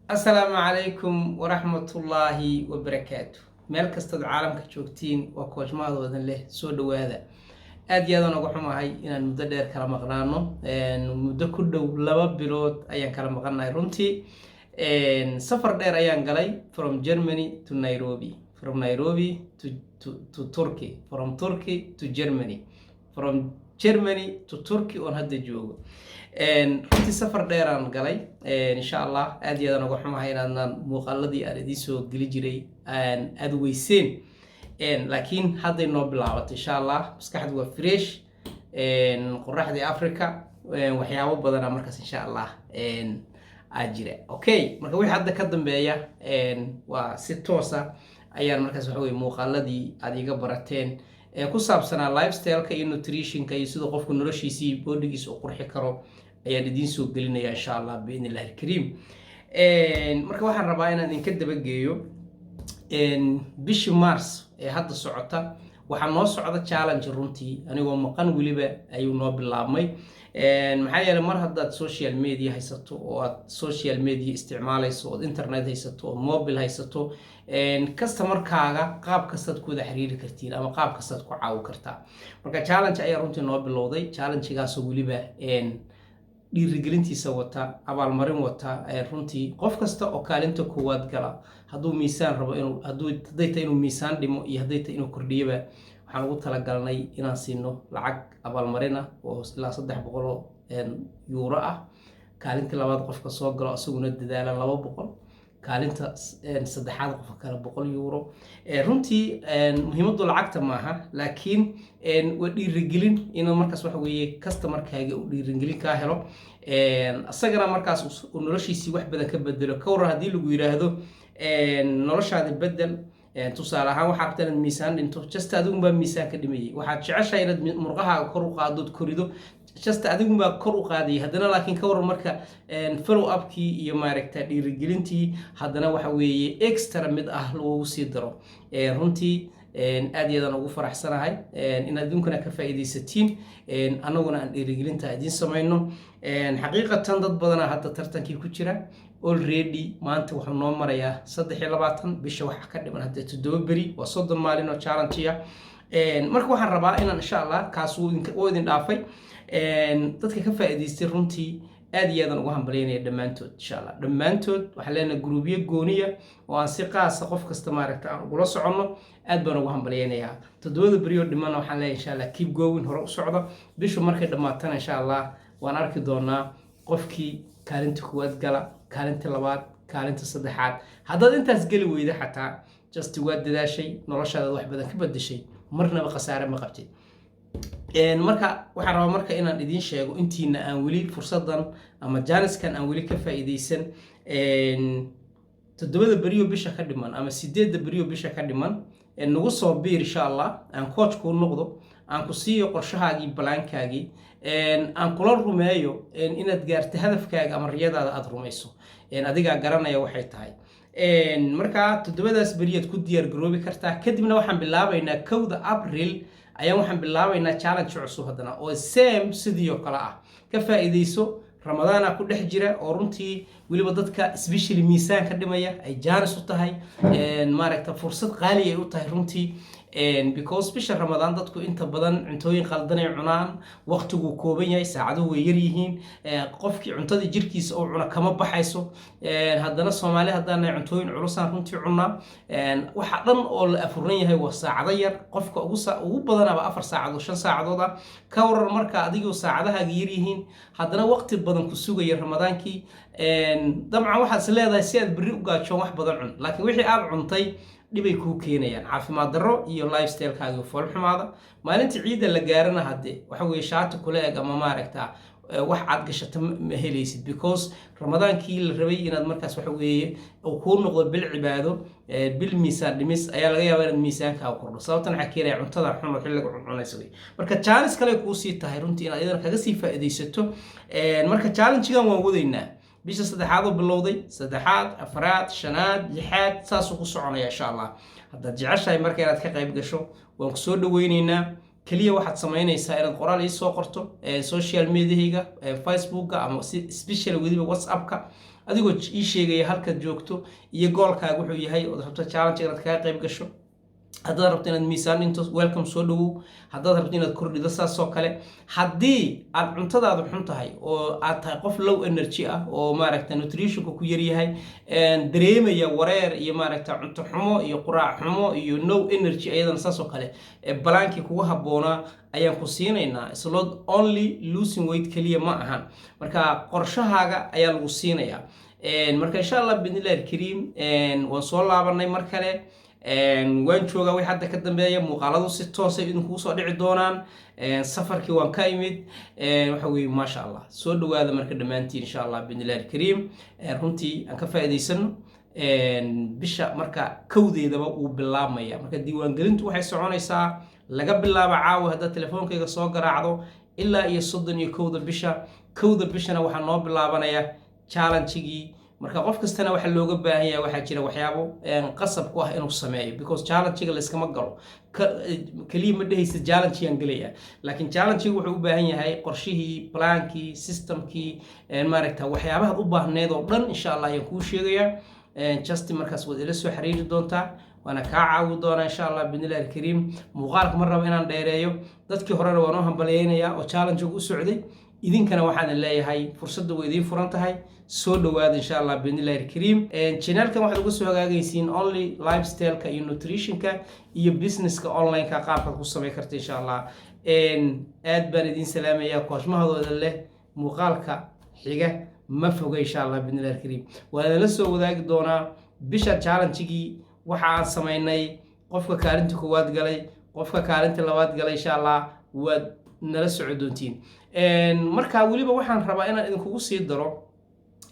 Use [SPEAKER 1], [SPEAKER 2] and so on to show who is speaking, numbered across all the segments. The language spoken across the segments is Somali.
[SPEAKER 1] Asalaamu calaykum waraxmatullaahi wabarakaatu. Meel kastood caalamka joogtiin, waa coach Mahadoodan leh, soo dhawaada. Aad iyo aadaan uga xumahay inaan muddo dheer kala maqnaano. Muddo ku dhow 2 bilood ayaan kala maqannahay. Runtii safar dheer ayaan galay, from Germany to Nairobi, from Nairobi to Turkey, from Turkey to Germany, from Germany to Turkey oon hadda joogo. Runtii safar dheeraan galay. Insha Allah, aad iyo aadaan uga xumahay inaadnaan muuqaaladii aan idiin soo geli jiray aada weyseen, laakiin hadday noo bilaabatay, insha Allah. Maskaxdu waa fresh, qoraxdii Africa, waxyaabo badana markaas insha Allah aa jira. Okay, marka wixii hadda ka dambeeya waa si toosa ayaan markaas waxa weye muuqaaladii aad iga barateen ee ku saabsanaa lifestyleka iyo nutritionka iyo sida qofku noloshiisii bodygiisa u qurxi karo ayaan idiin soo gelinaya, insha Allah, biidn illahi alkariim. Marka waxaan rabaa inaan idinka dabageeyo bishii Mars ee hadda socota. Waxaa noo socda challenge. Runtii anigoo maqan weliba ayuu noo bilaabmay. Maxaa yeelay, mar haddaad social media haysato oo aad social media isticmaalayso, ood internet haysato, ood mobile haysato, customerkaaga qaab kastaad ku wada xiriiri kartiin ama qaab kastaad ku caawi kartaa. Marka challenge ayaa runtii noo bilowday, challengegaasoo weliba dhiirigelintiisa wata, abaalmarin wata. Runtii qof kasta oo kaalinta koowaad gala, hadduu miisaan rabo inuu hadduu hadday tahay inuu miisaan dhimo iyo hadday tahay inuu kordhiyaba, waxaan ugu talagalnay inaan siino lacag abaalmarina oo ilaa 300 euro ah. Kaalinta labaad qofka soo galo, isaguna dadaala, 200. Kaalinta saddexaad qofka kale 100 euro. Runtii muhiimaddu lacagta maaha, laakiin waa dhiirigelin inuu markaas waxa weeye customerkaaga uu dhiirigelin kaa helo, isagana markaas uu noloshiisii wax badan ka bedelo. Ka waran haddii lagu yidhaahdo noloshaadi bedel? Tusaale ahaan, waxaa rabta inaad miisaan dhinto, just adigunbaa miisaan ka dhimayay. Waxaad jeceshahay inaad murqahaaga kor u qaadood korido, just adigunbaa kor u qaadayay. Haddana laakiin ka waran marka follow upkii iyo maaragta dhiirigelintii haddana waxa weeye extra mid ah lagugu sii daro? Runtii aad iyo aadaan ugu faraxsanahay inaad idinkuna ka faa'iidaysatiin, annaguna aan dhiirigelinta idiin samayno. Xaqiiqatan dad badanaa hadda tartankii ku jira already. Maanta wuxuu noo marayaa 23 bisha, waxa ka dhiman hadda 7 beri, waa 30 maalin oo challenge. Marka waxaan rabaa inaan insha Allah kaas wuu idin dhaafay. Dadka ka faa'iidaystay runtii aad iyo aadaan ugu hambalyaynaya dhammaantood. Insha Allah, dhammaantood waxaan leenahay groupyo gooniya oo aan si qaasa qof kasta maaragta aan ugula soconno. Aad baan ugu hambalyaynayaa. 7da beri oo dhimana waxaan leeyahay, insha Allah, keep going, hore u socdo. Bishu markay dhammaatana, insha Allah, waan arki doonaa qofkii kaalinta koowaad gala, kaalinta labaad, kaalinta saddexaad. Haddaad intaas geli weyda xataa, just waad dadaashay, noloshaada wax badan ka bedeshay, marnaba khasaare ma qabtid. Marka waxaan rabaa marka inaan idiin sheego, intiina aan weli fursadan ama chancekan aan weli ka faa'iidaysan, 7da beriyo bisha ka dhiman ama 8da beriyo bisha ka dhiman, nagu soo biir, insha Allah. Aan coach kuu noqdo, aan ku siiyo qorshahaagii, plankaagii, aan kula rumeeyo inaad gaarto hadafkaaga ama riyadaada aada rumayso. Adigaa garanaya waxay tahay. Marka 7daas beriyaad ku diyaar garoobi kartaa. Kadibna waxaan bilaabaynaa 1da Abril ayaan waxaan bilaabaynaa challenge cusub haddana oo same sidii oo kale ah. Ka faa'iidayso, Ramadaana ku dhex jira, oo runtii weliba dadka especially miisaan ka dhimaya ay chance u tahay, maaragta fursad qaali ay u tahay runtii, because bisha Ramadaan dadku inta badan cuntooyin qaldan ay cunaan, waqtiguu kooban yahay, saacaduhu way yar yihiin, qofkii cuntadii jirkiisa oo cuna kama baxayso. Haddana Soomaali haddaan cuntooyin culusaan runtii cunaa. Waxa dhan oo la afuran yahay waa saacado yar, qofka ugu badanaaba 4 saacadood, 5 saacadood ah. Ka waran marka adigoo saacadahaaga yar yihiin, haddana waqti badan ku sugaya Ramadaankii? Dabcan waxaad is leedahay si aad berri u gaajoon wax badan cun, laakiin wixii aad cuntay dhibay kuu keenayaan, caafimaad darro iyo lifestylekaaga fool xumaada. Maalinta ciidda la gaarana hadde waxa weeye shaati kula eg ama maaragta wax aad gashata ma helaysid, because Ramadaankii la rabay inaad markaas waxa weeye uu kuu noqdo bil cibaado, bil miisaan dhimis, ayaa laga yaabaa inaad miisaankaaga kordho. Sababtan waxaa keenaya cuntada xun oo xilliga cunaysa wey. Marka chance kale kuusii tahay runtii inaad iyadana kaga sii faa'iidaysato. Marka challengegan waan wadaynaa. Bisha saddexaad oo bilowday, saddexaad, afraad, shanaad, lixaad, saasuu ku soconaya, insha Allah. Haddaad jeceshahay marka inaad ka qayb gasho, waan ku soo dhaweyneynaa. Keliya waxaad samaynaysaa inaad qoraal ii soo qorto social mediahayga, Facebooka ama special weliba WhatsAppka. Adigoo ii sheegaya halkaad joogto iyo goalkaaga wuxuu yahay ood rabto challenge inaad kaga qayb gasho. Haddaad rabto inaad miisaan dhinto, welcome, soo dhawow. Haddaad rabto inaad kordhido, saasoo kale. Haddii aad cuntadaadu xun tahay oo aad tahay qof low energy ah oo maaragta nutritionka ku yaryahay, dareemaya wareer iyo maaragta cunto xumo iyo quraac xumo iyo no energy, ayadana saasoo kale plankii kugu habboonaa ayaan ku siinaynaa. It's not only losing weight keliya ma ahan, marka qorshahaaga ayaa lagu siinayaa. Marka insha Allah biidnillahi alkariim, waan soo laabanay mar kale, waan joogaa. Wix hadda ka dambeeya muuqaaladu si toosay idinkugu soo dhici doonaan. Safarkii waan ka imid, waxa weye maasha Allah. Soo dhawaada marka dhammaantiin insha Allah biidnillahi alkariim. Runtii aan ka faa'iidaysano bisha marka kowdeedaba uu bilaabmaya. Marka diiwaangelintu waxay soconaysaa laga bilaabo caawa haddaad telefoonkayga soo garaacdo ilaa iyo 31-da bisha. 1-da bishana waxaa noo bilaabanaya challengegii. Marka qof kastana waxaa looga baahan yahay, waxaa jira waxyaabo qasab ku ah inuu sameeyo, because challengega layskama galo keliya. Ma dhehaysa challengegaan gelaya, laakiin challengega wuxuu u baahan yahay qorshihii, plankii, systemkii, maaragta waxyaabahaad u baahneed oo dhan insha Allah ayaan kuu sheegayaa. Just markaas waad ila soo xiriiri doontaa, waana kaa caawi doonaa insha Allah biidnillahi alkariim. Muuqaalka ma rabo inaan dheereeyo. Dadkii horena waan u hambalyeynayaa oo challengega u socday. Idinkana waxaan leeyahay fursadda way idiin furan tahay, soo dhawaada insha Allah biidnillahi alkariim. Channelkan waxaad uga soo hagaagaysiin only lifestyleka iyo nutritionka iyo businesska onlineka qaabkaad ku samayn karta insha Allah. Aad baan idiin salaamayaa kooshmahadooda leh. Muuqaalka xiga ma foga insha Allah biidnillahi alkariim, waa idinla soo wadaagi doonaa bisha challengegii waxa aan samaynay, qofka kaalinta koowaad galay, qofka kaalinta labaad galay. Insha Allah waad nala soco doontiin. Marka weliba waxaan rabaa inaan idinkugu sii daro,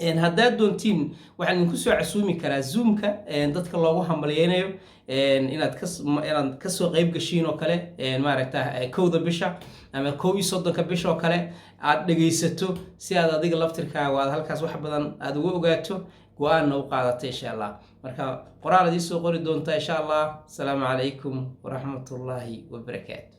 [SPEAKER 1] haddaad doontiin waxaan idinku soo casuumi karaa Zoomka dadka loogu hambalyeynayo, inaad kasoo qeyb gashiin oo kale, maaragta 1-da bisha ama 31-ka bisha oo kale aad dhegaysato, si aad adiga laftirkaaga aad halkaas wax badan aad uga ogaato, go-aanna u qaadata insha Allah. Marka qoraal ad iisoo qori doontaa insha Allah. Asalaamu calaykum waraxmatullaahi wabarakaatu.